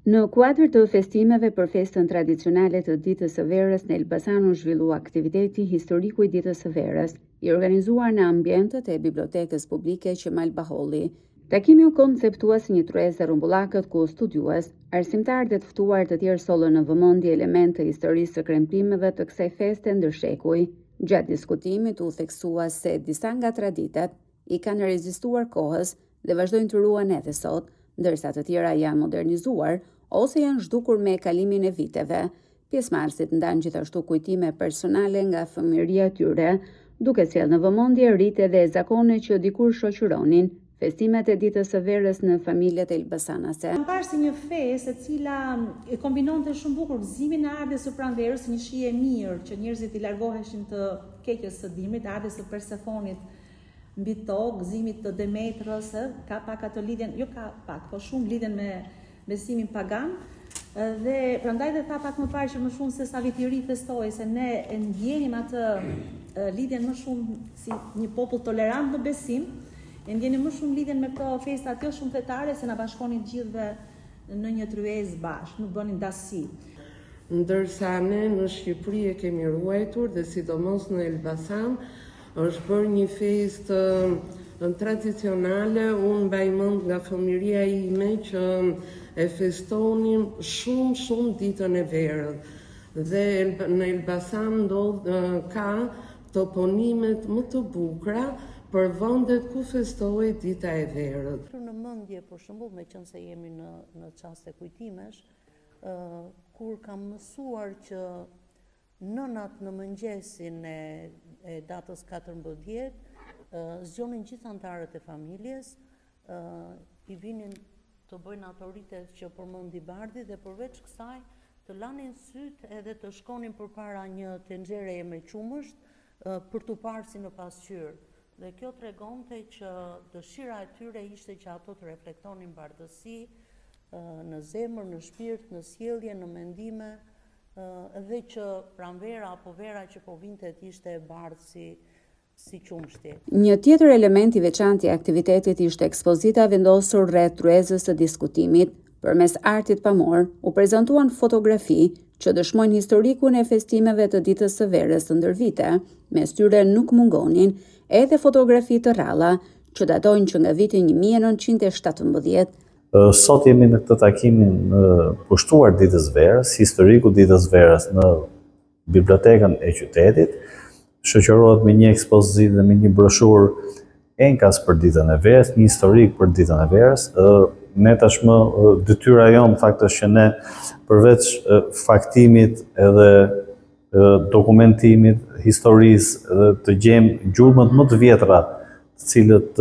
Në kuadër të festimeve për festën tradicionale të Ditës së Verës në Elbasan u zhvillua aktiviteti Historiku i Ditës së Verës, i organizuar në ambientet e Bibliotekës Publike Qemal Baholli. Takimi u konceptua si një tryezë e rrumbullakët ku studiues, arsimtarë dhe të ftuar të tjerë sollën në vëmendje elementë të historisë së kremtimeve të kësaj feste ndër shekuj. Gjatë diskutimit u theksua se disa nga traditat i kanë rezistuar kohës dhe vazhdojnë të ruhen edhe sot, ndërsa të tjera janë modernizuar ose janë zhdukur me kalimin e viteve. Pjesëmarrësit ndanë gjithashtu kujtime personale nga fëmijëria e tyre, duke sjellë në vëmendje rite dhe zakone që dikur shoqëronin festimet e Ditës së Verës në familjet elbasanase. Kam parë si një festë e cila e kombinonte shumë bukur gëzimin e ardhjes së pranverës, një shije e mirë që njerëzit i largoheshin të keqes së dimrit, ardhjes së Persefonit mbi tokë, gëzimit të Demetrës, ë, ka pak atë lidhjen, jo ka pak, po shumë lidhjen me besimin pagan. Dhe prandaj dhe tha pak më parë që më shumë se sa Viti i Ri festohej, se ne e ndjenim atë lidhjen më shumë si një popull tolerant në besim, e ndjenim më shumë lidhjen me këto festat jo shumë fetare se na bashkonin të gjithëve në një tryezë bashkë, nuk bënin dasi. Ndërsa ne në Shqipëri e kemi ruajtur dhe sidomos në Elbasan, Është bërë një festë tradicionale, unë mbaj mend nga fëmijëria ime që e festonim shumë shumë ditën e verës. Dhe në Elbasan ndodh ka toponimet më të bukura për vendet ku festohej dita e verës. Në mendje, për shembull, meqenëse jemi në në çaste kujtimesh, kur kam mësuar që Nënat në mëngjesin e e datës 14 zgjonin gjithë anëtarët e familjes, i vinin të bëjnë ato ritet që përmendi Bardhi dhe përveç kësaj të lanin sytë edhe të shkonin përpara një tenxhereje me qumësht për t'u parë si në pasqyrë. Dhe kjo tregonte që dëshira e tyre ishte që ato të reflektonin bardhësi në zemër, në shpirt, në sjellje, në mendime, dhe që pranvera apo vera që po vinte të ishte e bardhë si si qumështi. Një tjetër element i veçantë i aktivitetit ishte ekspozita e vendosur rreth tryezës së diskutimit. Përmes artit pamor, u prezantuan fotografi që dëshmojnë historikun e festimeve të Ditës së Verës ndër vite. Mes tyre nuk mungonin edhe fotografi të rralla që datojnë që nga viti 1917. Sot jemi në këtë takimin kushtuar Ditës Verës, historiku Ditës Verës në bibliotekën e qytetit, shoqërohet me një ekspozitë dhe me një broshurë enkas për Ditën e Verës, një historik për Ditën e Verës. Ne tashmë detyra jonë në fakt është që ne përveç faktimit edhe dokumentimit, historisë dhe të gjejmë gjurmët më të vjetra të cilët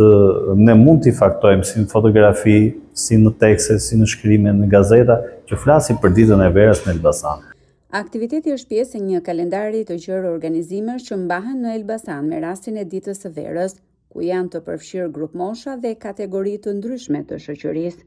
ne mund t'i faktojmë si në fotografi, si në tekste, si në shkrime, në gazeta, që flasin për ditën e verës në Elbasan. Aktiviteti është pjesë e një kalendari të gjerë organizimesh që mbahen në Elbasan me rastin e Ditës së Verës, ku janë të përfshirë grupmosha dhe kategori të ndryshme të shoqërisë.